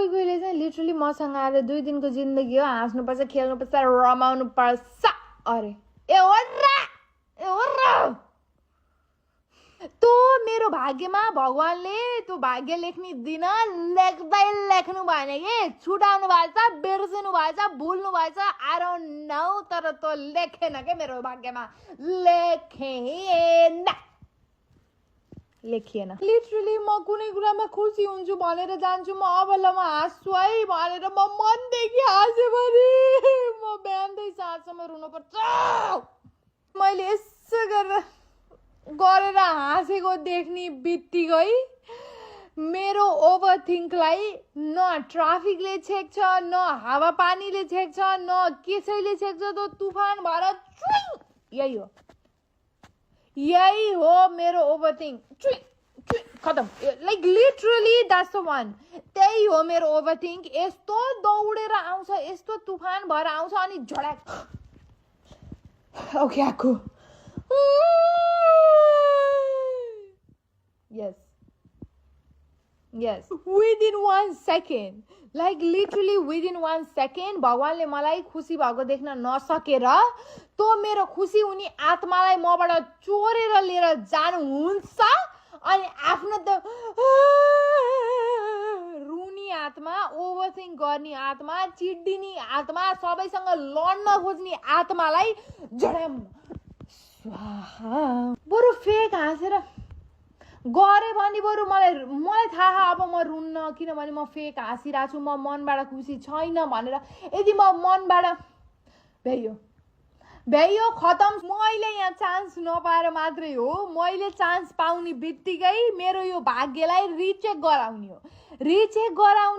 कोही कोहीले चाहिँ लिटरली मसँग आएर 2 दिनको जिन्दगी हो, हाँस्नुपर्छ, खेल्नुपर्छ, रमाउनुपर्छ। अरे ए हो र तो मेरो भाग्यमा भगवानले त्यो भाग्य लेख्ने दिन लेख्दै लेख्नु भएन के, छुटाउनु भएछ, बिर्सिनु भएछ, भुल्नु भएछ, आई डोन्ट नो, तर त्यो लेखेन के मेरो भाग्यमा, लेखिएन। लिटरली म कुनै कुरामा खुसी हुन्छु भनेर जान्छु, म अब ल म हाँस्छु है भनेर म मनदेखि हाँस्यो भने म बिहानदेखि साँझसम्म रुनुपर्छ। मैले यसो गरेर हाँसेको देख्ने बित्तिकै मेरो ओभरथिङ्कलाई न ट्राफिकले छेक्छ, न हावापानीले छेक्छ, न कसैले छेक्छ, त्यो तुफान भएर यही हो मेरो ओभरथिङ्क, खतम। Like literally that's the one, त्यही हो मेरो ओभरथिङ्क। यस्तो दौडेर आउँछ, यस्तो तुफान भएर आउँछ अनि झड्याक ओके आएको। Yes, within 1 second, like literally within 1 second, भगवानले मलाई खुसी भएको देख्न नसकेर तो मेरो खुसी हुने आत्मालाई मबाट चोरेर लिएर जानुहुन्छ अनि आफ्नो त रुनी आत्मा, ओभरथिङ्क गर्ने आत्मा, चिड्डिने आत्मा, सबैसँग लड्न खोज्ने आत्मालाई झड्याम स्वाहा। बरु फेक हाँसेर गरे भने बरु मलाई थाहा अब म रुन्न, किनभने म फेक हाँसिरहेको छु, म मनबाट खुसी छैन भनेर। यदि म मनबाट भ्याइयो खतम। मैले यहाँ चान्स नपाएर मात्रै हो, मैले चान्स पाउने बित्तिकै मेरो यो भाग्यलाई रिचेक गराउने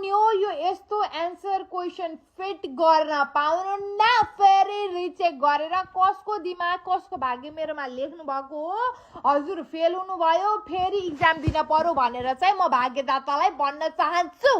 हो। यो यस्तो एन्सर क्वेसन फिट गर्न पाउनु न, फेरि रिचेक गरेर कसको दिमाग कसको भाग्य मेरोमा लेख्नु भएको हो, हजुर फेल हुनुभयो, फेरि इक्जाम दिन पर्यो भनेर चाहिँ म भाग्यदातालाई भन्न चाहन्छु।